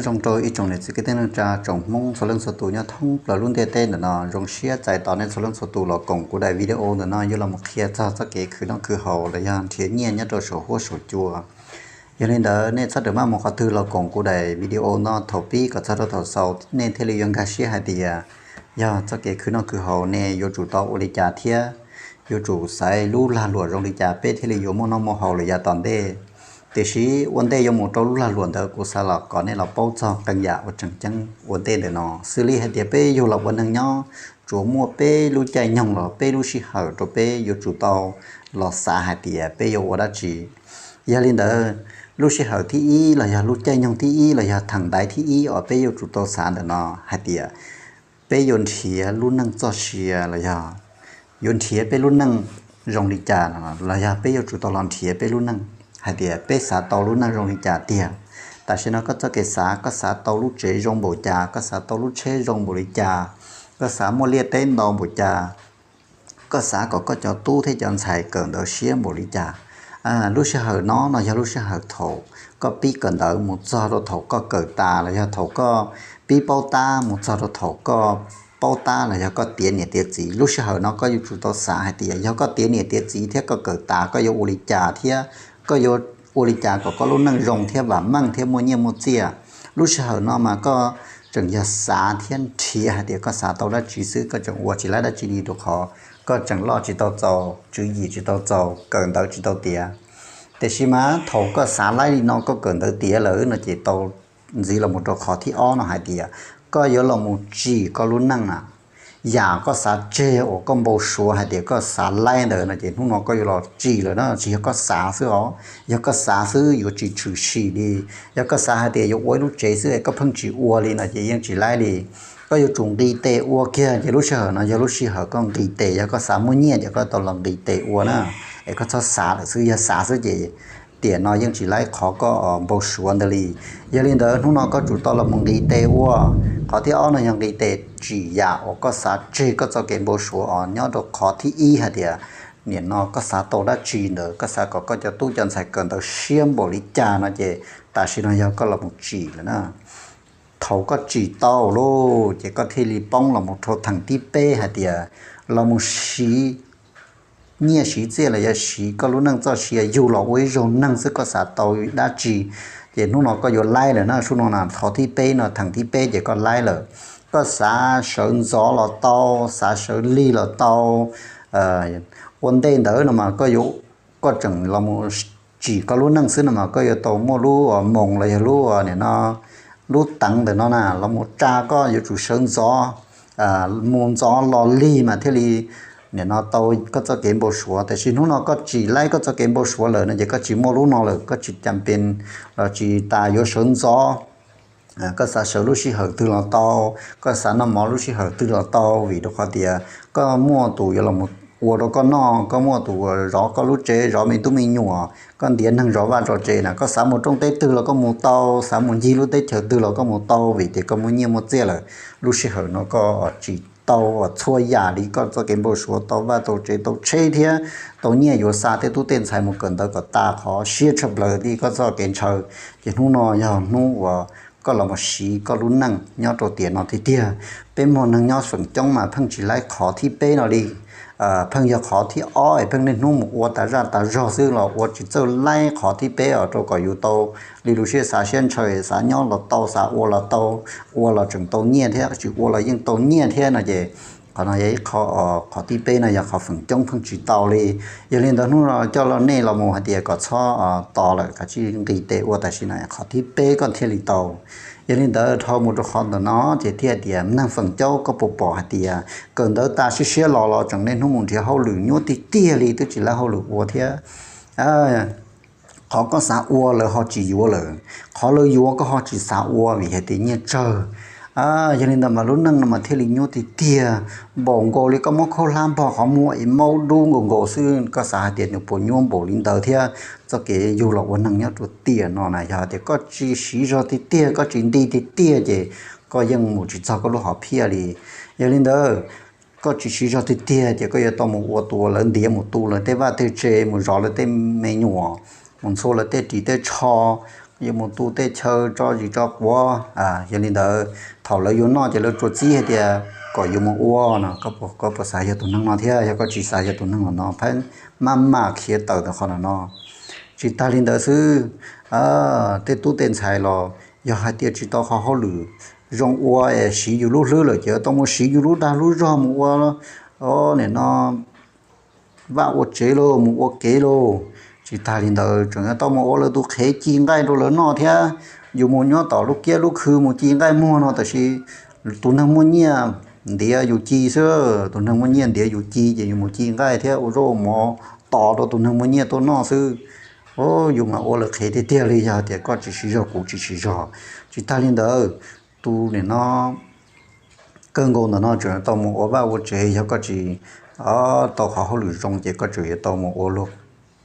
Zoo rau ib tsoom niam txiv kwv tij neej tsa tsoom Hmoob txhua leej txhua tus nyob thoob plaws lub ntiaj teb ntawm no, zoo siab txais tos nej txhua leej txhua tus los koom kuv daim video ntawm no yuav los mus qhia txog txoj kev khwv noj khwv haus los yog nrhiav nyiaj nyob rau saum huab saum cua. Yog li ntawd nej txhob rawm maj mus qhov twg los koom kuv daim video no thaum pib kom txog rau thaum xaus, nej thiaj li yuav nkag siab hais tias yog txoj kev khwv noj khwv haus nej yuav tsum tau ua li cas thiab yuav tsum xaiv lub lag luam zoo li cas peb thiaj li yuav muaj noj muaj haus lawm yav tom ntej. Tiam sis ua ntej yuav mus rau lub lag luam ntawd, kuv xav los kom nej los paub txog qee yam uas tseem ceeb ua ntej ntawm no. Xws li hais tias peb yug los ua neeg nyob, tsuas muaj peb lub caij nyoog los peb lub sij hawm rau peb yuav tsum tau los xav hais tias peb yuav ua dab tsi. Yog li ntawd, lub sij hawm thib ib los yog lub caij nyoog thib ib los yog theem ntaiv thib ib uas peb yuav tsum tau xav ntawm no hais tias peb yuav nrhiav lub neej txoj sia los yog yuav nrhiav peb lub neej zoo li cas no, los yog peb yuav tsum tau los nrhiav peb lub neej hais tias peb xav tau lub neej zoo li cas tiag. Tam sim no koj txoj kev xav, koj xav tau lub tsev zoo npaum cas, koj xav tau lub tsheb zoo npaum li cas, koj xav muaj liaj teb ntau npaum cas, koj xav kom koj cov tub thiab cov ntxhais kawm ntawv siab npaum li cas. Lub sij hawm no no yog lub sij hawm thaum koj pib kawm ntawv mus txog rau thaum koj kawm tas los yog thaum koj pib paub tab mus txog rau thaum koj paub tab los yog koj tiav niam tiav txiv. Lub sij hawm no koj yuav tsum tau xav hais tias yog koj tiav niam tiav txiv thiab koj kawm tas koj yuav ua li cas thiab koj yuav ua li cas kom koj lub neej zoo thiab vam meej thiab muaj nyiaj muaj txiaj. Lub sij hawm no mas koj tseem yog xav thiab nrhiav hais tias koj xav tau dab tsi xwb, koj tseem ua tsis laib dab tsi li rau qhov koj tseem loj tsis tau txaus, tswv yim tsis tau txaus, kawm ntawv tsis tau tiav. Tiam sis mas thaum koj xav laib li no koj kawm ntawv tiav lawm no ces tau ntxiv los mus rau qhov thib ob no hais tias koj yuav los mus tsim koj lub neej na. Yam koj xav tseg uas koj npau suav hais tias koj xav laib ntawd no ces hnub no koj yuav los tsim lawm na, tsis yog koj xav xwb os. Yog koj xav xwb yuav tsis tshwm sim li. Yog koj xav hais tias yuav ua ib lub tsev xwb es koj pheej tsis ua li no ces yeej tsis laib li. Koj yuav tsum nqis tes ua kiag, ces lub sij hawm no yog lub sij hawm koj nqis tes, yog koj xav muaj nyiaj ces koj tau los nqis tes ua na, es koj txhob xav lawm xwb. Yog xav xwb ces tiam no yeej tsis laib qhov koj npau suav ntawd li. Yog li ntawd hnub no koj tsum tau los mus nqis tes ua. Qhov thib ob no yog nqis tes tsim yam uas koj xav tseg koj txoj kev npau suav os, nyob rau qhov thib ib hais tias nim no koj xav tau dab tsi ntawd, koj xav kom koj cov tub cov ntxhais kawm ntawv siab npaum li cas no ces tam sim no yog koj los mus tsim lawm na. Thaum koj tsim tau lauj ces koj thiaj li poob los mus rau theem thib peb hais tias los mus siv nyiaj siv txiaj los yog siv koj lub neej txoj sia yug los ua ib zaug neeg xwb koj xav tau dab tsi, ces hnub no koj yuav laib lawm na. Hnub no na qhov thib peb no, theem thib peb ces koj laib lawm. Koj xav sawv ntxov los tau, xav sawv lig los tau. Ua ntej ntawd no mas koj yuav, koj tseem los mus tsim koj lub neej xwb no mas koj yuav tau muaj lub moos los yog lub, nim no, lub teev ntawm no na los mus tsa koj yuav tsum sawv ntxov, mus ntxov los lig mas thiaj li nim no tau koj txoj kev npau suav. Tiam sis hnub no koj tsim laib koj txoj kev npau suav lawm no ces koj tsis muaj lub no lawm, koj tsis cas pes los tsis tas yuav sawv ntxov. Koj xav sawv lub sij hawm twg los tau, koj xav noj mov lub sij hawm twg los tau, vim rau qhov tias koj muaj tus yuav los ua rau koj noj, koj muaj tus zov koj lub tsev, zov me tub me nyuam, koj ntiav neeg zov vaj zov tsev na, koj xav mus rooj teb twg los koj mus tau, xav mus ncig lub teb chaws twg los koj mus tau, vim tias koj muaj nyiaj muaj txiaj lawm. Lub sij hawm no koj tsim tau txhua yam li koj txoj kev npau suav, tau vaj tau tsev tau tsheb thiab tau nyiaj yuav xa tej tub tej ntxhais mus kawm ntawv kom tas qhov siab tshaj plaws li koj txoj kev ntshaw. Ces hnub no yog hnub uas koj los mus siv koj lub neej nyob rau tiam no tiag tiag. Peb muaj neeg nyob feem coob mas pheej tsis laib qhov thib peb no li. Pheej yog qhov thib ob es pheej niaj hnub mus ua tas zaj tas zog xwb los ua tsis txawj laib qhov thib peb os, rau kom yus tau li lub siab xav siab ntshaw, xav nyob los tau, xav ua los tau, ua los tseem tau nyiaj thiab, tsis ua los yeej tau nyiaj thiab no ces qhov no yog ib qho, qhov thib peb no yog qhov feem coob pheej tsis tau li. Yog li ntawd hnub no coj los nej los mus hais tias kom txhob tos lawm, kav tsij nqis tes ua tam sim no qhov thib peb koj thiaj li tau. Yog li ntawd dhau mus rau qhov ntawm no ces thiaj tias neeg feem coob koj puas pom hais tias kawm ntawv tas siab siab los los tseem niaj hnub mus nrhiav hauj lwm nyuaj tiag tiag li, twb tsis laib hauj lwm ua thiab. Qhov koj xav ua lawv ho tsis yuav lawm, qhov lawv yuav koj ho tsis xav ua vim hais tias nyiaj tsawg. Yog li ntawd mas lub neej no mas thiaj li nyuaj tiag tiag, npaum nkaus li koj muab khaub hlab npog qhov muag es maub dub nkaus nkaus xwb, koj xav hais tias nws puas nyuaj npaum li ntawd thiab. Txoj kev yug los ua neeg nyob rau tiam no na yog tias koj tsis siv zog tiag tiag, koj tsis nti tiag tiag ces koj yeej mus tsis txog koj lub hom phiaj li. Yog li ntawd, koj tsis siv zog tiag tiag ces koj yuav tau mus ua tus uas lawv ntiav, mus tu lawv tej vaj tej tsev, mus zov lawv tej me nyuam, mus ntxhua lawv tej ris tej tsho, yuav mus tu tej chaw tso zis tso quav. Yog li ntawd, thaum lawv yuav noj ces lawv tsuas txib hais tias kom yuav mus ua no. Koj puas xav yog tus neeg no thiab? Yog koj tsis xav yog tus neeg no, pheej maj mam khiav tawm ntawm qhov no no. Tsis tag li ntawd xwb, tej tub tej ntxhais los yog hais tias tsis tau qhov hauj lwm zoo ua es siv yus lub hlwb lawm ces tau mus siv yus lub dag lub zog mus ua, nim no, vaj ua tsev lauj, mus ua kev lauj. Tsis tag li ntawd, tseem yuav tau mus ua lawv tus qhev ci nqaij rau lawv noj thiab. Yus mus nyob tom lub kiab lub khw mus ci nqaij muag no, tab sis tus neeg muaj nyiaj ntiav yus ci xwb. Tus neeg muaj nyiaj ntiav yus ci ces yus mus ci nqaij thiab ua zaub ua mov tos rau tus neeg muaj nyiaj tuaj noj xwb. Yus mas ua lawv qhev tiag tiag li, yog tias koj tsis siv zog kuv tsis siv zog. Tsis tag li ntawd, tus nim no kawg nkaus ntawm no tseem tau mus ua vaj ua tsev. Yog koj tsis tau qhov hauj lwm zoo ces koj tseem yuav tau mus ua luag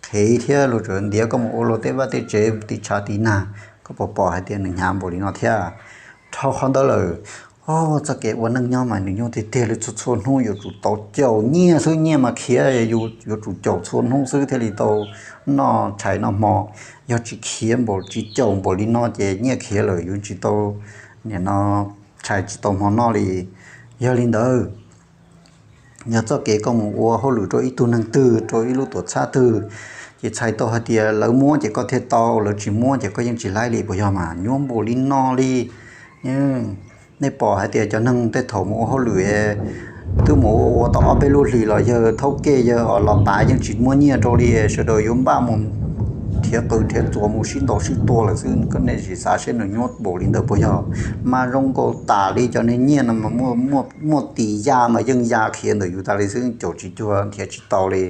qhev thiab luag tseem ntiav koj mus ua luag tej vaj tej tsev, tiv tshav tiv nag. Koj puas pom hais tias nws hnyav npaum li no thiab? Dhau qhov ntawd lawm, txoj kev ua neej nyob mas nws nyuaj tiag tiag li. Txhua txhua hnub yuav tsum tau caum nyiaj xwb, nyiaj mas khiav, yuav tsum caum txhua hnub xwb thiaj li tau noj tshais noj hmo. Yog tsis khiav npaum, tsis caum npaum li no ces nyiaj khiav lawm yuav tsis tau, nim no, tshais tsis tau hmo noj li. Yog li ntawd, yog txoj kev koj mus ua hauj lwm rau ib tug neeg twg, rau ib lub tuam txhab twg, ces txhais tau hais tias lawv muab ces koj thiaj tau, lawv tsis muab ces koj yeej tsis laib li, puas yog? Mas nyuaj npaum li no li. Nej pom hais tias cov neeg tej thaum mus ua hauj lwm, twb mus ua ua tau ob peb lub hlis los yawg thaub kej yawg los pav yeej tsis muab nyiaj rau li, sawv daws yuav npaj mus nrhiav qws nrhiav txuas mus sib ntaus sib tua lawm xwb. Koj, nej sim xav seb nws nyuaj npaum li ntawd puas yog? Mas zoo nkaus tas li cov niag nyiaj no mas muaj tis ya mas yeej ya khiav ntawm yus tas li xwb, caum tsis cuag nrhiav tsis tau li.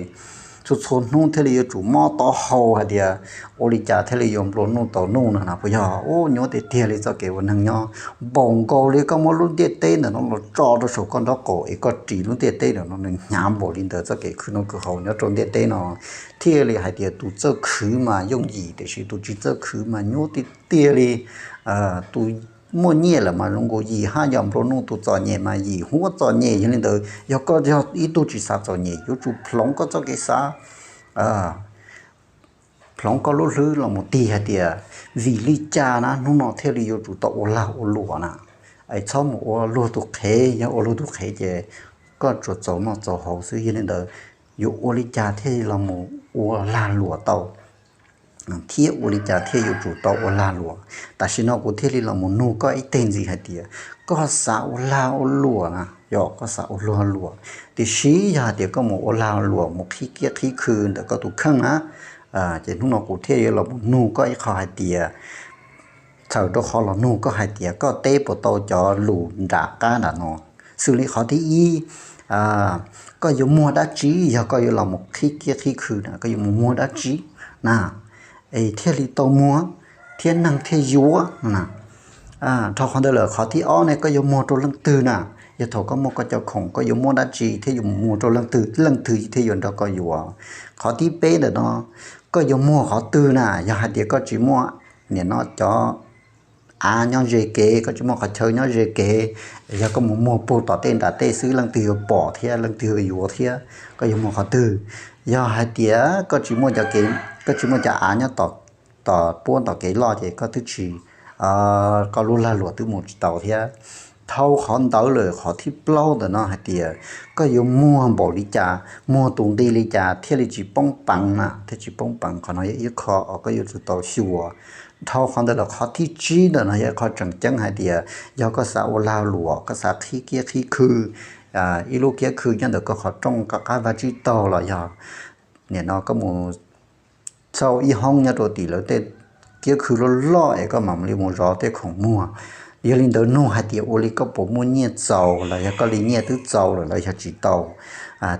Txhua txhua hnub thiaj li yuav tsum mob taub hau hais tias ua li cas thiaj li yuav nplua nuj tau nuj no na, puas yog? Ub, nyuaj tiag tiag li txoj kev ua neeg nyob. Npaum nkaus li koj muab lub ntiaj teb ntawm no los tso rau saum koj nraub qaum es koj ris lub ntiaj teb ntawm no, nws hnyav npaum li ntawd. Txoj kev khwv noj khwv haus nyob rau ntiaj teb no thiaj li hais tias tus txawj khwv mas yooj yim, tiam sis tus tsis txawj khwv mas nyuaj tiag tiag li. Tus muaj nyiaj lawm mas zoo nkaus yim haj yam nplua nuj, tus txom nyem mas yim huab txom nyem. Yog li ntawd, yog koj yog ib tug tsis xav txom nyem, yuav tsum hloov koj txoj kev xav, hloov koj lub hlwb los mus tig hais tias vim li cas na hnub no thiaj li yuav tsum tau ua lag ua luam na, es txhob mus ua luag tus qhev. Yog ua luag tus qhev ces koj tsuas txaus noj txaus haus xwb. Yog li ntawd, yuav ua li cas thiaj li los mus ua lag luam tau, thiab ua li cas thiaj yuav tsum tau ua lag luam? Tam sim no kuv thiaj li los mus nug koj ib teg ntxiv hais tias koj xav ua lag ua luam na, yog koj xav ua lag luam, tiam sis yog hais tias koj mus ua lag luam mus qhib kiab qhib khw ntawm koj tus kheej na, ces hnub no kuv thiaj yuav los mus nug koj ib qho hais tias, txhawm rau qhov los nug koj hais tias koj teb puas tau cov lus nram qab nram no. Xws li qhov thib ib, koj yuav muag dab tsi yog koj yuav los mus qhib kiab qhib khw na? Koj yuav mus muag dab tsi na, es thiaj li tau muag thiab neeg thiaj yuav na? Dhau qhov ntawd lawm, qhov thib ob ne, koj yuav muag rau leej twg na? Yog thaum koj muaj koj cov khoom, koj yuav muab dab tsi thiaj yuav mus muag rau leej twg, leej twg thiaj yuav nrog koj yuav? Qhov thib peb ntawm no, koj yuav muag qhov twg na? Yog hais tias koj tsis muaj, nim no, cov av nyob ze kev, koj tsis muaj qhov chaw nyob ze kev, yog koj mus muag puag tom tej nram tej xwb leej twg yuav pom thiab leej twg yuav yuav thiab? Koj yuav muag qhov twg? Yog hais tias koj tsis muaj cov kev, koj tsis muaj cov av nyob tom puab tom kev loj ces koj twb tsis, koj lub lag luam twb mus tsis tau thiab. Dhau qhov ntawd lawm, qhov thib plaub ntawm no hais tias koj yuav muag npaum li cas, muag tus nqi li cas thiaj li tsis poob peev na, thiaj tsis poob peev. Qhov no yog ib qho uas koj yuav tsum tau xyuas. Dhau qhov ntawd lawm, qhov thib tsib ntawm no yog ib qho tseem ceeb hais tias yog koj xav ua lag luam, koj xav qhib kiab qhib khw, ib lub kiab khw nyob ntawm koj qhov rooj, koj qab vaj tsib taug los yog, nim no, koj mus txhau ib hoob nyob rau tim lawv tej kiab khw loj loj es koj mam li mus zov tej khoom muag. Yog li ntawd, nug hais tias ua li koj puas muaj nyiaj txaus los yog koj li nyiaj twb txaus lawm los yog tsis tau?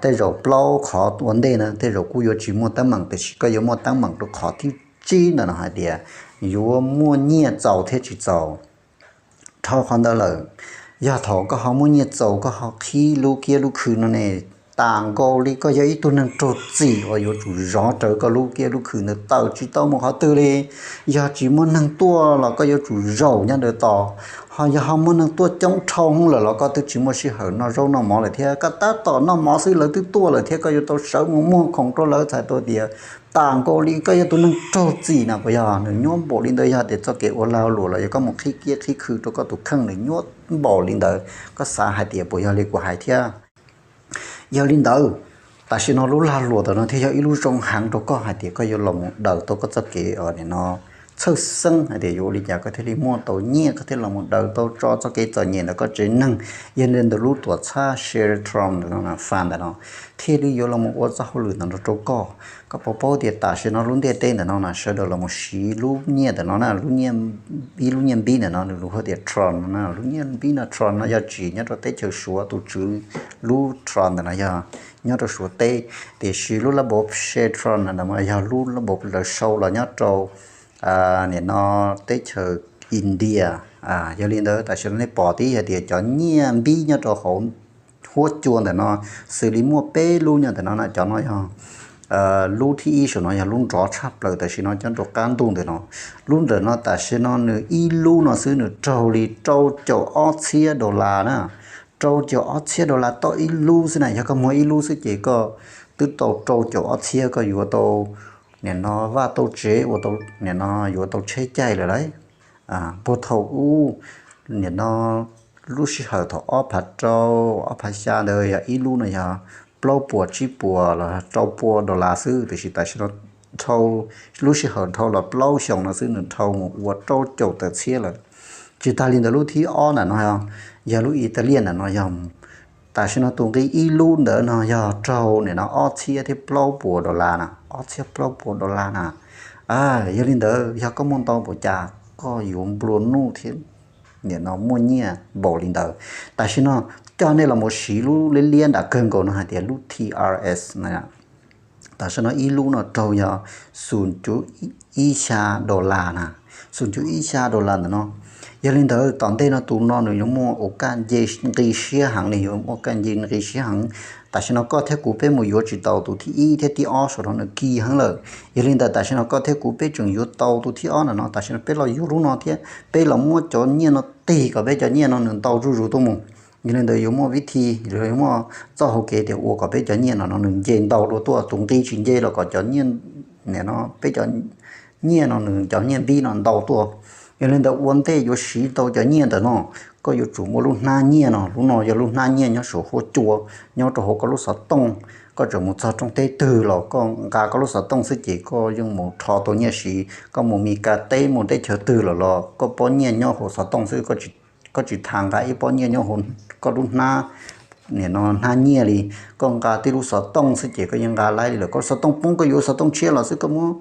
Tej zaum plaub qhov ua ntej na tej zaum kuj yuav tsis muaj teeb meem, tiam sis koj yuav muaj teeb meem rau qhov thib tsib ntawm no hais tias yuav muaj nyiaj txaus thiab tsis txaus. Dhau qhov ntawd lawm, yog thaum koj ho muaj nyiaj txaus koj ho qhib lub kiab lub khw no ne, tas nkaus li koj yog ib tug neeg raug txim uas yuav tsum zov rawv koj lub kiab lub khw ntawd tawm tsis tau mus qhov twg li. Yog tsis muaj neeg tuaj los koj yuav tsum zaum nyob ntawd tos, ho yog ho muaj neeg tuaj coob dhau lawm los koj twb tsis muaj sij hawm noj zaub noj mov lawm thiab, koj tab tom noj mov xwb lawv twb tuaj lawm thiab, koj yuav tau sawv mus muag khoom rau lawv txhais tau tias tas nkaus li koj yog tus neeg raug txim na. Puas yog? Nws nyuaj npaum li ntawd, yog tias txoj kev ua lag luam los yog koj mus qhib kiab qhib khw rau koj tus kheej nws nyuaj npaum li ntawd, koj xav hais tias puas yog li kuv hais thiab? Yog li ntawd, tam sim no lub lag luam ntawm no thiaj yog ib lub zoo heev rau koj hais tias koj yuav los mus daws tau koj txoj kev nim no txhawj xeeb hais tias yuav ua li cas koj thiaj li muaj tau nyiaj, koj thiaj los mus daws tau tso txoj kev txom nyem ntawm koj tsev neeg. Yog li ntawd lub tuam txhab Share Tron ntawm no, fund ntawm no thiaj li yuav los mus ua txoj hauj lwm ntawm no rau koj. Koj puas paub tias tam sim no lub ntiaj teb ntawm no na sawv daws los mus siv lub nyiaj ntawm no na, lub nyiaj, ib lub nyiaj npib ntawm no nws hu tias Tron no na. Lub nyiaj npib no Tron no yog tsim nyob rau teb chaws Suav tus tswv lub Tron ntawm no yog nyob rau Suav teb, tiam sis lub lab npawb Share Tron ntawm no yog lub lab npawb lawv sau los nyob rau nim no teb chaws India. Yog li ntawd tam sim no nej pom tib hais tias cov nyiaj npib nyob rau hauv huab cua ntawm no xws li muaj peb lub nyob ntawm no na, cov no yog lub thib ib saum no yog lub nrov tshaj plaws tam sim no cov nraum qab ntuj ntawm no. Lub ntawm no tam sim no nws ib lub no xwb nws raug li rau caum ob txhiab dollar na. Rau caum ob txhiab dollar tau ib lub xwb na. Yog koj muag ib lub xwb ces koj twb tau rau caum ob txhiab, koj yuav tau nim no vaj tau tsev, ua tau nim no yuav tau tsheb caij lawm lauj. Puag thaum ub nim no lub sij hawm thaum ob phav rau ob phav xya ntawd yog ib lub no yog plaub puas tsib puas los rau pua dollar xwb, tiam sis tam sim no dhau lub sij hawm dhau los plaub xyoos no xwb nws dhau mus ua rau caum tawm txhiab lawm. Tsis tas li ntawd lub thib ob ntawm no yog lub Italia ntawm no yog tam sim no tus nqi ib lub ntawd no yog raug nim no ob txhiab thiab plaub puas dollar na, ob txhiab plaub puas dollar na. Yog li ntawd yog koj muaj ntau npaum cas koj yuav nplua nuj thiab nim no muaj nyiaj npaum li ntawd. Tam sim no coj nej los mus siv lub liab liab nram kawg nkaus no hais tias lub T R S na. Tam sim no ib lub no raug yog xum cuv ib xya dollar na, xum cuv ib xya dollar ntawm no. Yog li ntawd tom ntej no tus no nws yuav muaj ua kaj nce nqi siab heev li, yuav muaj kaj nce nqi siab heev. Tam sim no koj thiab kuv peb mus yuav tsis tau tus thib ib thiab thib ob saum no nws kim heev lawm. Yog li ntawd tam sim no koj thiab kuv peb tseem yuav tau tus thib ob ntawm no, tam sim no peb los yuav lub no thiab peb los muab cov nyiaj no tig kom peb cov nyiaj no nws ntau zuj zus tuaj mus. Yog li ntawd yuav muaj vib thi, yuav muaj txoj hau kev tias ua kom peb cov nyiaj no no nws nce ntau dua tuaj, tus nqi tsis nce los kom cov nyiaj nim no peb cov nyiaj no nws cov nyiaj npib no ntau tuaj. Yog li ntawd ua ntej yuav siv tau cov nyiaj ntawm no, koj yuav tsum muaj lub hnab nyiaj no. Lub no yog lub hnab nyiaj nyob saum huab cua, nyob rau hauv koj lub xov tooj. Koj tseem mus txog rooj teb twg los koj nqa koj lub xov tooj xwb ces koj yeej mus rho tau nyiaj siv. Koj mus Mis Kas teb mus teb chaws twg los los koj pob nyiaj nyob hauv xov tooj xwb, koj tsis tas nqa ib pob nyiaj nyob hauv koj lub hnab, nim no hnab nyiaj li. Koj nqa tib lub xov tooj xwb ces koj yeej nqa laib li lawm. Koj lub xov tooj poob koj yuav xov tooj tshiab los xwb, koj muab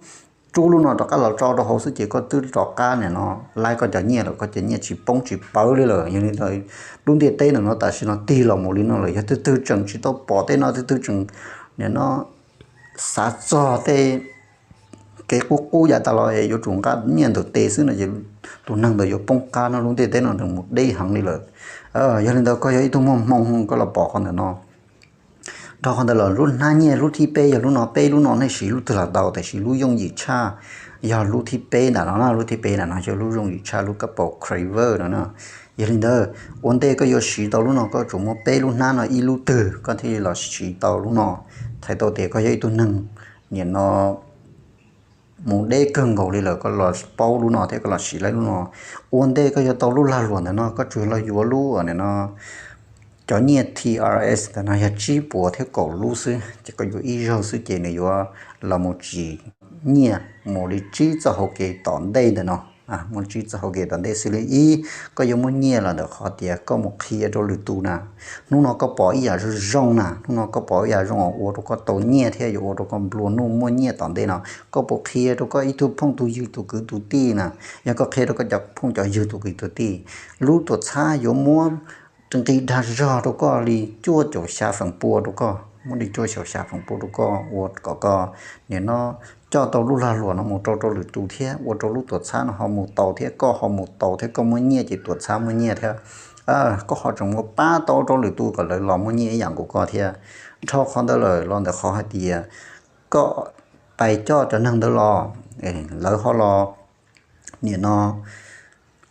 rub lub no rov qab los tso rau hauv xwb ces koj twb rov qab nim no laib koj cov nyiaj lawm, koj cov nyiaj tsis poob tsis pawv li lawm. Yog li ntawd lub ntiaj teb ntawm no tam sim no tig los mus li no lawm. Yog tus twg tseem tsis tau pom tej no, tus twg tseem nim no xav txog tej kev qub qub yav tas los es yuav tsum nqa nyiaj ntawm tes xwb no ces tus neeg ntawd yuav poob qab no, lub ntiaj teb no nws mus deb heev li lawm. Yog li ntawd koj yog ib tug muaj hmoo koj los pom qhov ntawm no. Dhau qhov ntawd los lub hnab nyiaj lub thib peb yog lub no, peb lub no nej siv lub twg los tau, tiam sis lub yooj yim tshaj yog lub thib peb ntawm no na, lub thib peb ntawm no yog lub yooj yim tshaj, lub kab paus Craver no na. Yog li ntawd ua ntej koj yuav siv tau lub no koj tsum muaj peb lub hnab no ib lub twg koj thiaj li los siv tau lub no. Txhais tau tias koj yog ib tug neeg nim no mus deb kawg nkaus li lawm koj los paub lub no thiab koj los siv laib lub no. Ua ntej koj yuav tau lub lag luam ntawm no koj tsuas los yuav lub nim no cov nyiaj T R S ntawm no yog tsib puas thiab kaum lub xwb ces koj yuav ib zaug xwb ces nws yuav los mus tsim nyiaj mus li tsib txoj hau kev tom ntej ntawm no. Mus tsib txoj hau kev tom ntej xws li ib, koj yuav muaj nyiaj los ntawm qhov tias koj mus qhia rau lwm tus na. Hnub no koj pom ib yam zoo zoo na, hnub no koj pom ib yam zoo ua rau koj tau nyiaj thiab yuav ua rau koj nplua nuj muaj nyiaj tom ntej no, koj puas qhia rau koj ib tug phooj tus ywg tus kwv tus tij na? Yog koj qhia rau koj cov phooj cov ywg tus kwv tus tij, lub tuam txhab yuav muab nqi dag zog rau koj li cuaj caum xya feem pua rau koj, muab li cuaj caum xya feem pua rau koj ua kom koj nim no coj tau lub lag luam no mus rau rau lwm tus thiab ua rau lub tuam txhab no ho mus tau thiab koj ho mus tau thiab, koj muaj nyiaj ces tuam txhab muaj nyiaj thiab. koj ho tseem mus pab tau rau lwm tus kom lawv los muaj nyiaj ib yam nkaus koj thiab. Dhau qhov ntawd lawm los ntawm qhov hais tias koj pais coj cov neeg ntawd los, lawv ho los nim no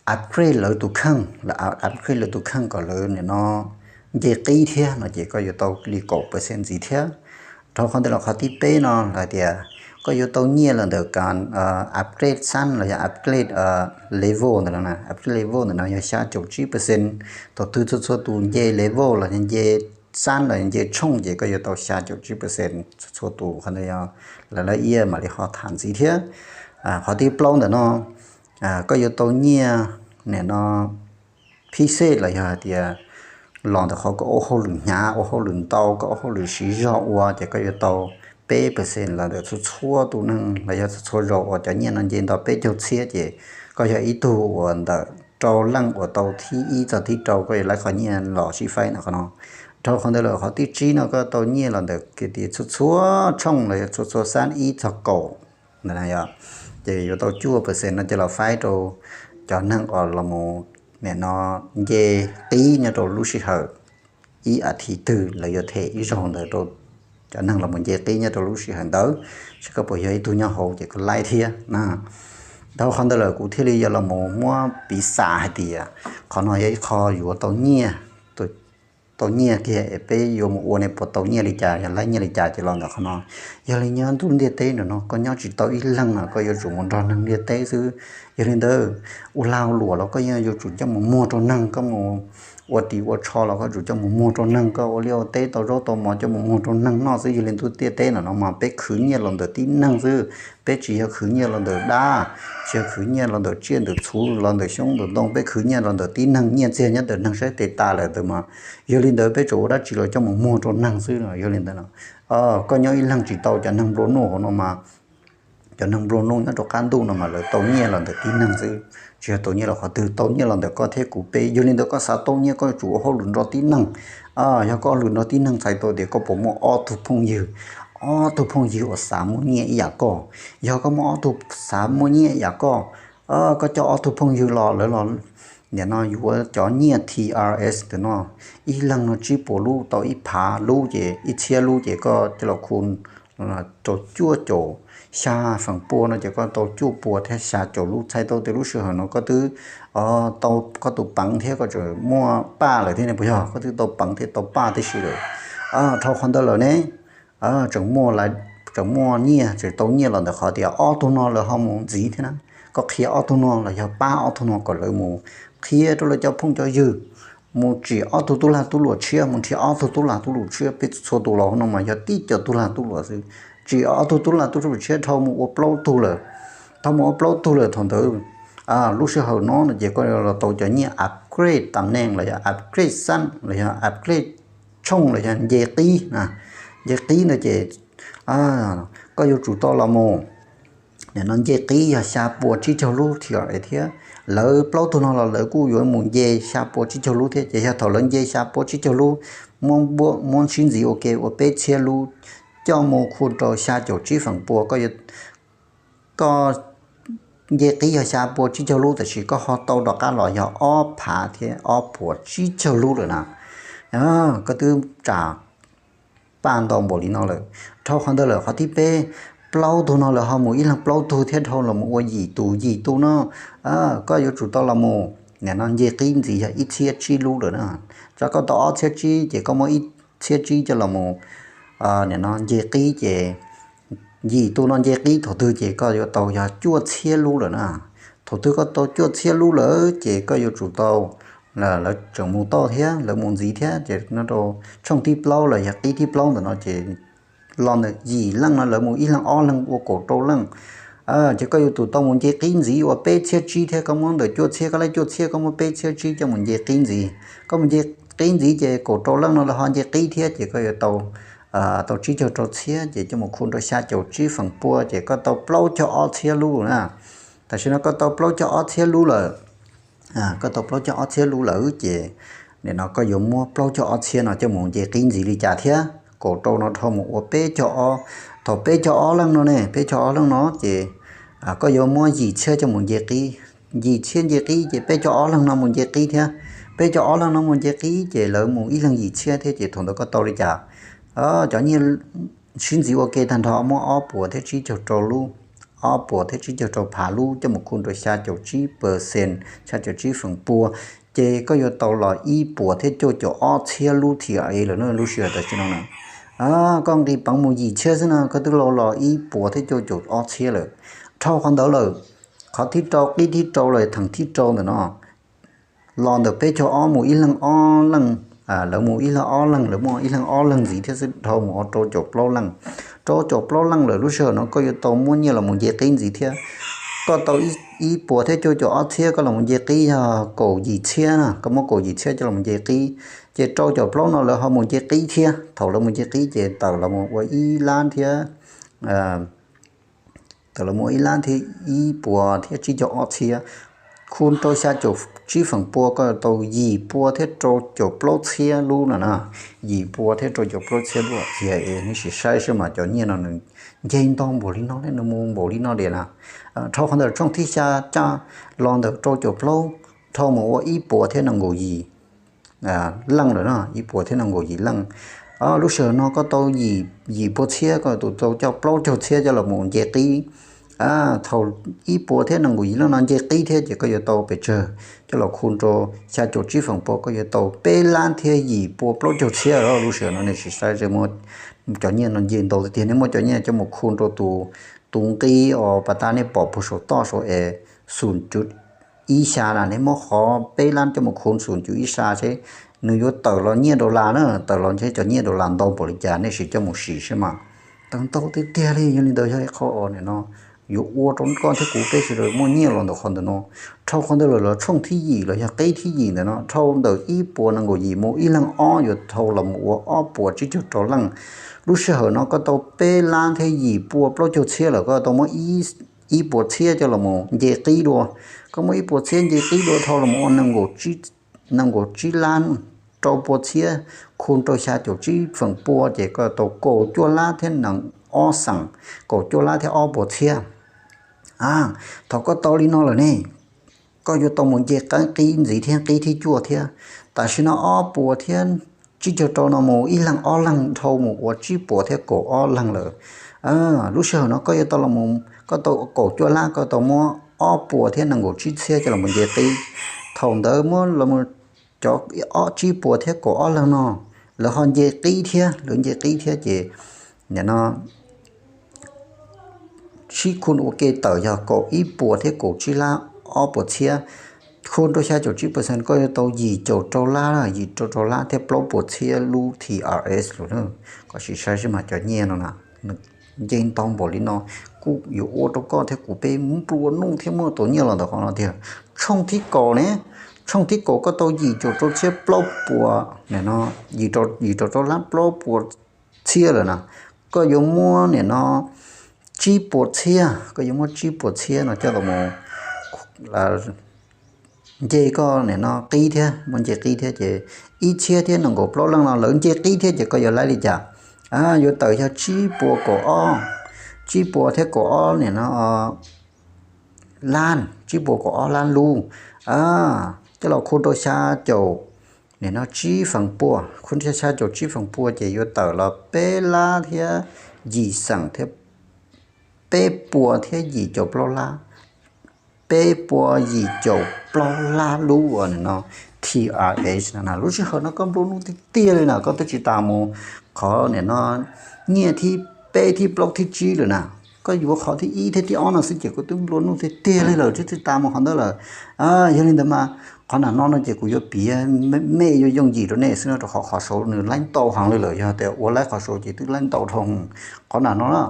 upgrade lawv tus kheej, lawv upgrade lawv tus kheej kom lawv nim no nce qib thiab no ces koj yuav tau li kaum percent ntxiv thiab. Dhau qhov ntawd los qhov thib peb no hais tias koj yuav tau nyiaj los ntawm kas upgrade xab los yog upgrade level ntawm no, upgrade level ntawm no yog xya caum tsib percent. Thaum twg txhua txhua tus nce level los yog nce xab los yog nce tshooj ces koj yuav tau xya caum tsib percent txhua txhua tus. Qhov ntawd yog lawv lawv iab mam li ho tham ntxiv thiab. Qhov thib plaub ntawm no koj yuav tau nyiaj nim no phij xej los yog hais tias los ntawm qhov koj ua hauj lwm hnyav, ua hauj lwm ntau, koj ua hauj lwm siv zog ua ces koj yuav tau peb percent los ntawm txhua txhua tus neeg los yog txhua txhua zaus uas cov nyiaj no nce nto peb caug txhiab ces koj yog ib tug uas ntawm rau leej uas tau thib ib txog thib rau koj yuav laib qhov nyiaj los sib faib ntawm qhov no. Dhau qhov ntawd lawm qhov thib tsib no koj tau nyiaj los ntawm kev tias txhua txhua tshooj los yog txhua txhua xab ib txog kaum ntawd na yog, ces yuav tau cuaj percent no coj los faib rau cov neeg uas los mus nim no nce qib nyob rau lub sij hawm ib as thiv twg lawv yuav them ib zaug ntawd rau cov neeg los mus nce qib nyob rau lub sij hawm ntawd, seb koj puas yog ib tug nyob hauv ces koj laib thiab na. Dhau qhov ntawd lawm kuv thiaj li yuav los mus muab piv xam hais tias qhov no yog ib qho yuav tau nyiaj, tau nyiaj kiag es peb yuav mus ua ne puas tau nyiaj li cas yog laib nyiaj li cas ces los ntawm qhov no. Yog li nyob ntuj ntiaj teb ntawm no koj nyob tsis tau ib leeg no koj yuav tsum mus nrog neeg ntiaj teb xwb. Yog li ntawd ua lag luam los koj yeej yuav tsum coj mus muag rau neeg, koj mus ua ris ua tsho los koj tsum coj mus muag rau neeg, koj ua liaj ua teb tau zaub tau mov coj mus muag rau neeg noj xwb. Yog li ntuj ntiaj teb ntawm no mas peb khwv nyiaj los ntawm tib neeg xwb. Peb tsis yog khwv nyiaj los ntawm dab, tsis yog khwv nyiaj los ntawm tsiaj ntawm txhu los ntawm xyoob ntawm ntoo, peb khwv nyiaj los ntawm tib neeg, nyiaj txiag nyob ntawm neeg saib tes tas lawm ntawd mas. Yog li ntawd peb tsuas ua dab tsi los coj mus muag rau neeg xwb no. Yog li ntawd koj nyob ib leeg tsis tau, cov neeg nplua nuj hauv no mas, cov neeg nplua nuj nyob rau qab ntuj no mas lawv tau nyiaj los ntawm tib neeg xwb, tsis yog tau nyiaj los qhov twg, tau nyiaj los ntawm koj thiab kuv peb. Yog li ntawd koj xav tau nyiaj koj yuav tsum ua hauj lwm nrog tib neeg. Yog koj hauj lwm nrog tib neeg txhais tau tias koj puas muaj ob tug phooj ywg, ob tug phooj ywg uas xav muaj nyiaj ib yam koj. Yog koj muaj ob tug xav muaj nyiaj ib yam koj, koj coj ob tug phooj ywg los lawv los nim no yuav cov nyiaj T R S ntawm no, ib leeg no tsib puas lub, tau ib phav lub ces ib txhiab lub ces koj coj los khu rau cuaj caum xya feem pua no ces koj tau cuaj pua thiab xya caum lub, txhais tau tias lub sij hawm no koj twb tau koj tus peev thiab koj tseem muaj paj lawm thiab ne puas yog? Koj twb tau peev thiab tau paj tib si lawm. Dhau qhov ntawd lawm ne, tseem muaj, tseem muaj nyiaj, tseem tau nyiaj los ntawm qhov tias ob tug no lawv ho mus ntxiv thiab na. Koj qhia ob tug no los yog pab ob tug no kom lawv mus qhia rau lawv cov phooj cov ywg, mus tsim ob tug tub lag tub luam tshiab, mus nrhiav ob tug tub lag tub luam tshiab. Peb txhua tus los no mas yog tib co tub lag tub luam xwb, tsim ob tug tub lag tub luam tshiab dhau mus ua plaub tug lawm. Dhau mus ua plaub tug lawm thaum ntawd lub sij hawm no no ces koj los tau cov nyiaj upgrade tam neej los yog upgrade xab los yog upgrade tshooj los yog nce qib. Nce qib ntawd ces koj yuav tsum tau los mus nim no nce qib yog xya pua tsib caug lub T R S thiab. Lawv plaub tug no los lawv kuj yuav mus nce xya pua tsib caug lub thiab ces yog thaum lawv nce xya pua tsib caug lub, muab sib ntxiv ua ke ua peb txhiab lub coj mus khu rau xya caum tsib feem pua, koj nce qib yog xya pua tsib caug lub tab sis koj ho tau rov qab los yog ob phav thiab ob puas tsib caug lub lawm na. Koj twb tsam paj ntau npaum li no lawm. Dhau qhov ntawd lawm qhov thib peb, plaub tug no lawv ho mus ib leeg plaub tug thiab dhau los mus ua yim tus, yim tus no koj yuav tsum tau los mus nim no nce qib ntxiv yog ib txhiab tsib lub lawm na. Tso koj tau ob txhiab tsib ces koj muab ib txhiab tsib coj los mus nim no nce qib ces yim tus no nce qib thaum twg ces koj yuav tau yog cuaj txhiab lub lawm na. Thaum twg koj tau cuaj txhiab lub lawm ces koj yuav tsum tau, lawv tseem mus toj thiab lawv mus ntxiv thiab ces no rau tshooj thib plaub los yog qib thib plaub ntawm no ces los ntawm yim leej no lawv mus ib leeg ob leeg ua kaum rau leej. Ces koj yuav tsum tau mus nce qib ntxiv ua peb txhiab tsib thiab, koj muab ntawm cuaj txhiab koj laib cuaj txhiab koj muab peb txhiab tsib coj mus nce qib ntxiv. Koj mus nce qib ntxiv ces kaum rau leej no lawv ho nce qib thiab ces koj yuav tau, tau tsib caug rau txhiab ces coj mus khu rau xya caum tsib feem pua ces koj tau plaub caug ob txhiab lub na. Tam sim no koj tau plaub caug ob txhiab lub lawm. Koj tau plaub caug ob txhiab lub lawm ces nim no koj yuav muab plaub caug ob txhiab no coj mus nce qib ntxiv li cas thiab? Kaum rau no dhau mus ua peb caug ob. Thaum peb caug ob leej no ne, peb caug ob leej no ces koj yuav muab yim txhiab coj mus nce qib. yim txhiab nce qib ces peb caug ob leeg no mus nce qib thiab. Peb caug ob leeg no mus nce qib ces lawv mus ib leeg yim txhiab thiab ces thaum ntawd koj tau li cas? Cov nyiaj sib ntxiv ua ke tag nrho muab ob puas thiab tsib caug rau lub, ob puas thiab tsib caug rau phav lub coj mus khu rau xya caum tsib percent, xya caum tsib feem pua, ces koj yuav tau los ib puas thiab cuaj caum ob txhiab lub T R A lawm na lub sij hawm tam sim no na. Koj nqis peev mus yim txhiab xwb no koj twb los los ib puas thiab cuaj caum ob txhiab lawm. Dhau qhov ntawd lawm, qhov thib rau qib thib rau los theem thib rau ntawm no los ntawm peb caug ob mus ib leeg ob leeg, lawv mus ib leeg ob leeg, lawv muaj ib leeg ob leeg ntxiv thiab xwb dhau mus ua rau caum plaub leej. Rau caum plaub leej lawm lub sij hawm no koj yuav tau muab nyiaj los mus nce qib ntxiv thiab. Koj tau ib puas thiab cuaj caum ob txhiab koj los mus nce qib yog kaum yim txhiab na, koj muab kaum yim txhiab coj los mus nce qib, ces rau caum plaub no lawv ho mus nce qib thiab. Thaum lawv mus nce qib ces tawm los mus ua ib lab thiab tawm los mus ib lab thiab ib puas thiab tsib caug ob txhiab, khu rau xya caum tsib feem pua koj tau yim pua thiab rau caum plaub txhiab lub no na. Yim pua thiab rau caum plaub txhiab lub T R A, nej sim saib seb mas cov nyiaj no nws nce ntau npaum li no, nws mus npaum li no diam na. Dhau qhov ntawd tshooj thib xya caj los ntawm rau caum plaub dhau mus ua ib puas thiab nees nkaum yim leej lawm na, ib puas thiab nees nkaum yim leej. Lub sij hawm no koj tau yim, yim pua txhiab koj tus tau coj plaub caug txhiab coj los mus nce qib. Thaum ib puas thiab nees nkaum yim leej no nce qib thiab ces koj yuav tau pes tsawg coj los khu rau xya caum tsib feem pua koj yuav tau peb lab thiab yim pua plaub caug txhiab. Lub sij hawm no nej sim saib seb muaj cov nyiaj no nce ntau tiag tiag, nej muab cov nyiaj coj mus khu rau tus, tus nqi uas pas tas nej pom puag saum toj saum es xum cuv ib xya na, nej muab qhov peb lab coj mus khu xum cuv ib xya seb nws yuav tawm los nyiaj dollar na, tawm los ntshe cov nyiaj dollar ntau npaum li cas nej sim coj mus sim seb mas. Tawm ntau tiag tiag li, yog li ntawd yog ib qho uas nim no yuav ua rau koj thiab kuv peb sawv daws muaj nyiaj los ntawm qhov ntawm no. Dhau qhov ntawd lawm los tshooj thib yim los yog qib thib yim ntawm no dhau ntawm ib puas nees nkaum yim mus ib leeg ob yuav dhau los mus ua ob puas tsib caug rau leej. Lub sij hawm no koj tau peb lab thiab yim pua plaub caug txhiab lawm koj tau muab ib puas txhiab coj los mus nce qib dua. Koj muab ib puas txhiab nce qib dua dhau los mus ua nees nkaum tsib lab rau pua txhiab khu rau xya caum tsib feem pua ces koj tau kaum cuaj lab thiab nees ob xeem, kaum cuaj lab thiab ob puas txhiab. Thaum koj tau li no lawm ne, koj yuav tau mus nce qib ntxiv thiab qib thib cuaj thiab. Tam sim no ob puas thiab tsib caug rau no mus ib leeg ob leeg dhau mus ua tsib puas thiab kaum ob leeg lawm. Lub sij hawm no koj yuav tau los, koj tau kaum cuaj lab koj tau muab ob puas thiab nees nkaum tsib txhiab coj los mus nce qib. Thaum ntawd muab los cov ob tsib puas thiab kaum ob leeg no lawv ho nce qib thiab, lawv nce qib thiab ces nim no sib khu ua ke tawm yog kaum ib puas thiab kaum tsib lab ob puas txhiab. Khu rau xya caum tsib percent koj yuav tau yim caum rau lab, yim caum rau lab thiab plaub puas txhiab lub T R S lawm. Koj sim saib seb mas cov nyiaj no na, nws nce ntau npaum li no, kuj yuav ua rau koj thiab kuv peb nplua nuj thiab muaj tau nyiaj los ntawm qhov no tiag. Tshooj thib kaum ne, tshooj thib kaum koj tau yim caum rau txhiab plaub puas, yim caum rau lab plaub puas txhiab lawm na. Koj yuav muab nim no tsib puas txhiab, koj yuav muab tsib puas txhiab no coj los mus nce koj nim no qib thiab, muab nce qib thiab ces ib txhiab thiab nees nkaum plaub leej no lawv nce qib thiab ces koj yuav laib li cas? Yuav tawm yog tsib puas kaum ob, tsib puas thiab kaum ob nim no lab, tsib puas kaum ob lab lub, coj los khu rau xya caum nim no tsib feem pua, khu rau xya caum tsib feem pua ces yuav tawm los peb lab thiab yim xeem thiab peb puas thiab yim caum plaub lab, peb puas yim caum plaub lab lub uas nim no T R S no na. Lub sij hawm no koj nplua nuj tiag tiag li na, koj twb tsis tas mus qhov nim no nyiaj thib peb thib plaub thib tsib lawm na. Koj yuav qhov thib ib thiab thib ob no xwb ces koj twb nplua nuj tiag tiag li lawm, twb tsis tas mus qhov ntawd lawm. Yog li ntawd mas qhov nram no no ces kuv yuav piav me yuav yooj yim rau nej xwb no, rau qhov qhov saud nws laib ntau heev li lawm, yog tias ua laib qhov saud ces twb laib ntau dhau. Qhov nram no na,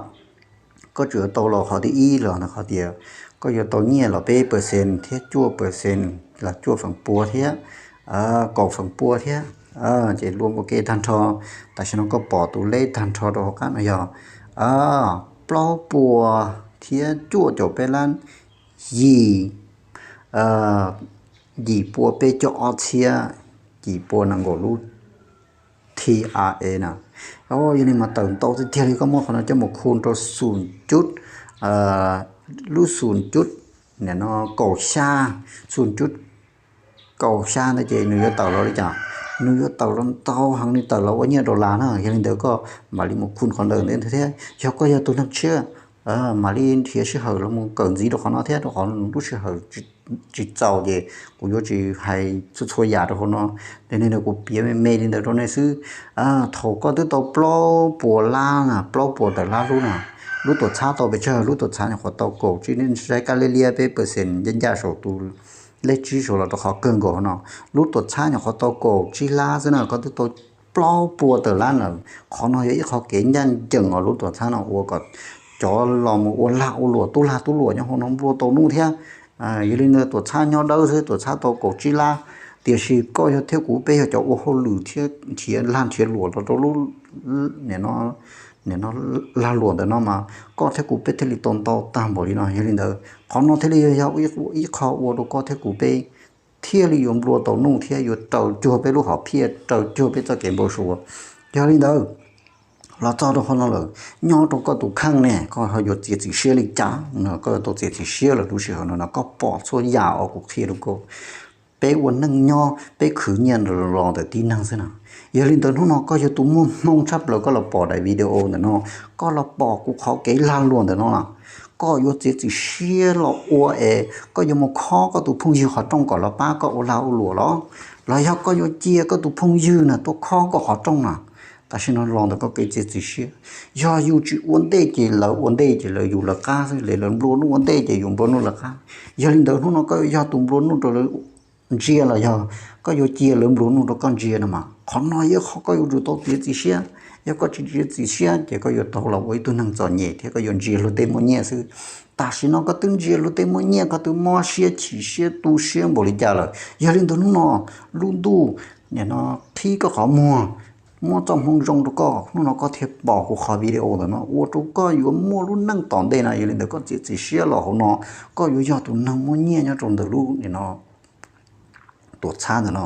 koj tsuas yuav tau los qhov thib ib los qhov tias koj yuav tau nyiaj los peb percent thiab cuaj percent los cuaj feem pua thiab kaum feem pua thiab, ces luaj ua ke tag nrho. Tam sim no koj pom tus leb tag nrho rau hauv qab no yog plaub puas thiab cuaj caum peb lab, yim, yim pua peb caug ob txhiab, yim pua nees nkaum lub T R A na. Yog li mas tawm ntau tiag tiag li, koj muab qhov no coj mus khu rau xum cuv, lub xum cuv nim no kaum xya, xu cuv kaum xya ntawd ces nws yuav tawm los li cas? Nws yuav tawm los ntau heev li, tawm los ua nyiaj dollar na. Yog li ntawd koj mam li mus khun qhov ntawd ntawd thiab. Yog koj yog tus neeg tshiab, mam li nrhiav sij hawm los mus kawm ntxiv rau qhov no thiab, rau qhov lub sij hawm tsis txaus ces kuv yuav tsis hais txhua txhua yam rau hauv no. Li no kuv piav me me li ntawd rau nej xwb. Thaum koj twb tau plaub puas lab na, plaub puas tawm lab lub na, lub tuam txhab tau pes tsawg? Lub tuam txhab nyuam qhuav tau kaum tsib, nej saib kab liab liab peb percent ncaj ncaj saum tus lej tsib saud los rau qhov kawg nkaus no. Lub tuam txhab nyuam qhuav tau kaum tsib lab xwb na, koj twb tau plaub puas tawm lab lawm. Qhov no yog ib qho kev ncaj ncees os. Lub tuam txhab no ua kom cov los mus ua lag ua luam, tub lag tub luam nyob hauv no nplua tau nuj thiab. Yog li ntawd tuam txhab nyob dawb xwb, tuam txhab tau kaum tsib lab, tiam sis koj yog thiab kuv peb yog cov ua hauj lwm thiab nrhiav lag nrhiav luam los rau lub, nim no lag luam ntawm no mas koj thiab kuv peb thiaj li tau ntau tag npaum li no. Yog li ntawd qhov no thiaj li yog ib qho ua rau koj thiab kuv peb thiaj li yuav nplua tau nuj thiab yuav raws cuag peb lub hom phiaj, raws cuag peb txoj kev npau suav. Yog li ntawd los txog rau qhov no lawm, nyob rau koj tus kheej ne, koj ho yuav txiav txim siab li cas? Koj yuav tau txiav txim siab lawm. Lub sij hawm no no koj pom txhua yam uas kuv qhia rau koj, peb ua neej nyob peb khwv nyiaj los ntawm tib neeg xwb na. Yog li ntawd hnub no koj yog tus muaj hmoo tshaj plaws, koj los pom daim video ntawm no, koj los pom kuv qhov kev lag luam ntawm no na, koj yuav txiav txim siab los ua es koj yuav mus khob koj tus phooj ywg qhov rooj kom los pab koj ua lag ua luam los, los yog koj yuav cia koj tus phooj ywg na tuaj khob koj qhov rooj na? Tam sim no los ntawm koj kev txiav txim siab. Yog yus tsis ua ntej ces lawv ua ntej ces lawv yus lawv qab xwb, lawv nplua nuj ua ntej ces yus nplua nuj lawv qab. Yog li ntawd hnub no koj yog tus nplua nuj rau lawv ntsia los yog koj yuav cia lawv nplua nuj rau koj ntsia no mas? Qhov no yog qhov koj yuav tsum tau txiav txim siab. Yog koj tsis txiav txim siab ces koj yuav tau los ua ib tug neeg txom nyem thiab koj yuav ntsia luag tej muaj nyiaj xwb. Tam sim no koj twb ntsia luag tej muaj nyiaj, koj twb mob siab chim siab tu siab npaum li cas lawm. Yog li ntawd hnub no lub ntuj nim no qhib koj qhov muag, muab txoj hmoo zoo rau koj, hnub no koj thiaj pom kuv qhov video ntawm no ua rau koj yuav muaj lub neej tom ntej na. Yog li ntawd koj txiav txim siab los hauv no, koj yuav yog tus neeg muaj nyiaj nyob rau ntawm lub nim no tuam txhab ntawm no.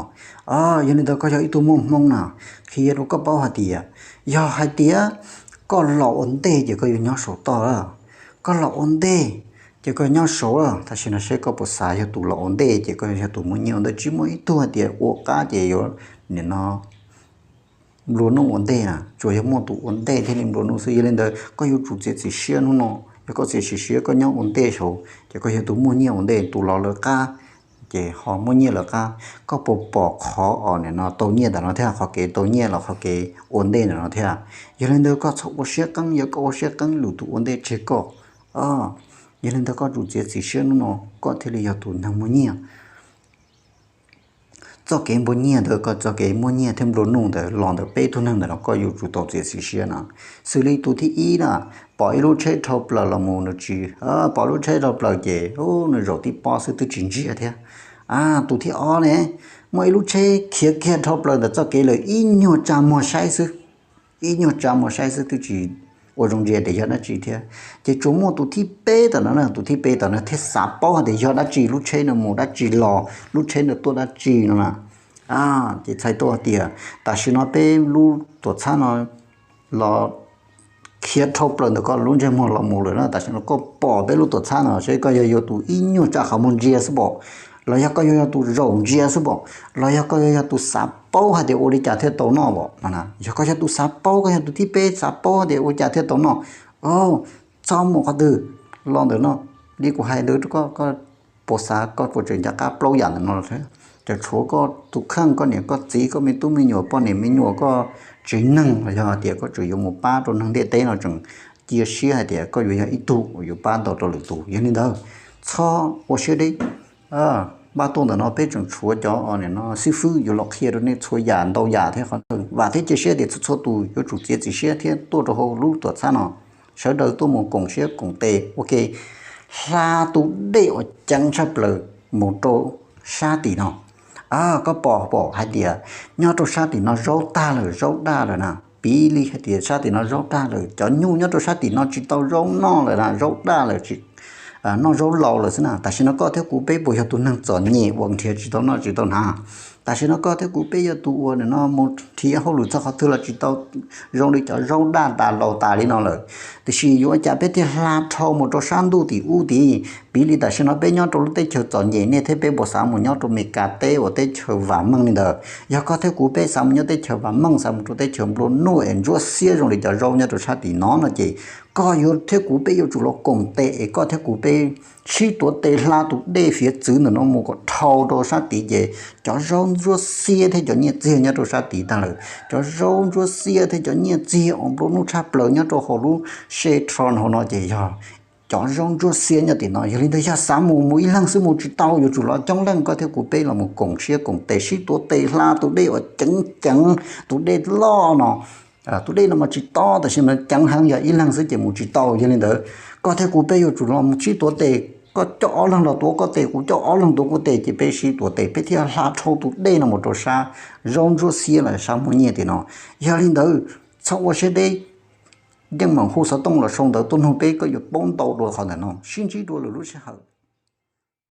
Yog li ntawd koj yog ib tug muaj hmoo na, qhia rau koj paub hais tias, yog hais tias koj los ua ntej ces koj yuav nyob saum toj lawm. Koj los ua ntej ces koj nyob saud lawm. Tam sim no seb koj puas xav yog tus los ua ntej ces koj yog tus muaj nyiaj ua ntej. Tsis muaj ib tug hais tias ua qab ces yuav nim no nplua nuj ua ntej na, tsuas yog muaj tus ua ntej thiaj li nplua nuj xwb. Yog li ntawd koj yuav tsum txiav txim siab hnub no. Yog koj txiav txim siab koj nyob ua ntej saud ces koj yog tus muaj nyiaj ua ntej, tus los lawv qab ces ho muaj nyiaj lawv qab. Koj puas pom qhov os nim no tau nyiaj ntawm no thiab, qhov kev tau nyiaj los qhov kev ua ntej ntawm no thiab? Yog li ntawd koj txhob ua siab qeeb, yog koj ua siab qeeb lwm tus ua ntej tseg koj. Yog li ntawd koj tsum txiav txim siab hnub no koj thiaj li yog tus neeg muaj nyiaj. Txoj kev nplua nyiaj ntawd, koj txoj kev muaj nyiaj thiab nplua nuj ntawd los ntawm peb tug neeg ntawm no, koj yuav tsum tau txiav txim siab no. Xws li tus thib ib na, pom ib lub tsheb dhau plaws los mus nws tsis, pom lub tsheb dhau plaws ces nws zaum tib pob xwb twb tsis ntsia thiab. Tus thib ob ne, muaj ib lub tsheb khiav kiag dhau plaws ntawm txoj kev lawm ib nyuag tsa muag saib xwb, ib nyuag tsa muag saib xwb twb tsis ua zoo ntsia tias yog dab tsi thiab. Ces tsuas muaj tus thib peb tom no, tus thib peb tom no thiaj xav paub hais tias yog dab tsi, lub tsheb no mus dab tsi los, lub tsheb no tuaj dab tsi no na. Ces txhais tau hais tias tam sim no peb lub tuam txhab no los khiav dhau plaws ntawm koj lub ntsej muag los mus lawm na. Tam sim no koj pom peb lub tuam txhab no, seb koj yog yog tus ib nyuag tsa qhov muag ntsia xwb pom, los yog koj yog yog tus zaum ntsia xwb pom, los yog koj yog yog tus xav paub hais tias ua li cas thiaj tau noj pom. Yog koj yog tus xav paub, koj yog tus thib peb xav paub hais tias ua cas thiaj tau noj, txhob mus qhov twg los ntawm no. Li kuv hais ntawd rau koj, koj puas xav, koj puas tseem nco qab plaub yam ntawm no thiab? Ces tshuav koj tus kheej, koj niam koj txiv, koj me tub me nyuam, poj niam me nyuam, koj tsev neeg, los yog hais tias koj tseem yuav mus pab rau neeg ntiaj teb no tseem cia siab hais tias koj yuav yog ib tug uas yuav pab tau rau lwm tus. Yog li ntawd txhob ua siab deb. Npaj tuaj ntawm no peb tseem tshuav cov nim no xib fwb yuav los qhia rau nej txhua yam ntau yam thiab. Qhov no vam thiab cia siab tias txhua txhua tus yuav tsum txiav txim siab thiab tuaj rau hauv lub tuam txhab no. Sawv daws tuaj mus koom siab koom tes ua ke hla tus dej uas ceev tshaj plaws mus rau sab tim no. Koj pom pom hais tias nyob rau sab tim no zaub tag lawm, zaub daj lawm na. Piv li hais tias sab tim no zaub daj lawm, cov nyuj nyob rau sab tim no tsis tau zaub noj lawm na, zaub daj lawm, tsis noj zaub laus lawm xwb na. Tam sim no koj thiab kuv peb puas yog tus neeg txom nyem uas nrhiav tsis tau noj tsis tau hnav? Tam sim no koj thiab kuv peb yog tus uas nim no mus nrhiav hauj lwm txog qhov twg los tsis tau zoo li cov zaub daj tas laus tas li no lawm. Tiam sis yuav ua cas peb thiaj hla dhau mus rau sab ntuj tim ub tid, Piv li tam sim no peb nyob rau lub teb chaws txom nyem, nej thiab peb puas xav mus nyob rau Meskas teb uas teb chaws vam meej li ntawd? Yog koj thiab kuv peb xav mus nyob teb chaws vam meej, xav mus rau teb chaws nplua nuj es ntsuab xiab zoo li cov zaub nyob rau sab tim no no ces koj yuav thiab kuv peb yuav tsum los koom tes es koj thiab kuv peb sib tuav tes hla tus dej fiav txwv ntawm no mus kom dhau rau sab tid ces cov zaub ntsuab xiab thiab cov nyiaj txiag nyob rau sab tid tag lawm. Cov zaub ntsuab xiab thiab cov nyiaj txiag uas nplua nuj tshaj plaws nyob rau hauv lub se tron hauv no ces yog cov zaub ntsuab xiab nyob tim no. Yog li ntawd yog xav mus, mus ib leeg xwb mus tsis tau, yuav tsum los coob leej, koj thiab kuv peb los mus koom siab koom tes sib tuav tes hla tus dej uas ceev ceev, tus dej loj no. Tus dej no mas tsis tob tab sis mas ceev heev, yog ib leeg xwb ces mus tsis tau. Yog li ntawd koj thiab kuv peb yuav tsum los mus sib tuav tes, koj coj ob leeg los tuav koj tes, kuv coj ob leeg tuav kuv tes ces peb sib tuav tes peb thiaj hla dhau tus dej no mus rau sab zaub ntsuab xiab los sab muaj nyiaj tim no. Yog li ntawd txhob ua siab deb, yeej meem hu xov tooj los sau ntawv tuaj nug peb, koj yuav paub ntau dua qhov ntawm no. Sib ntsib dua lwm lub sij hawm.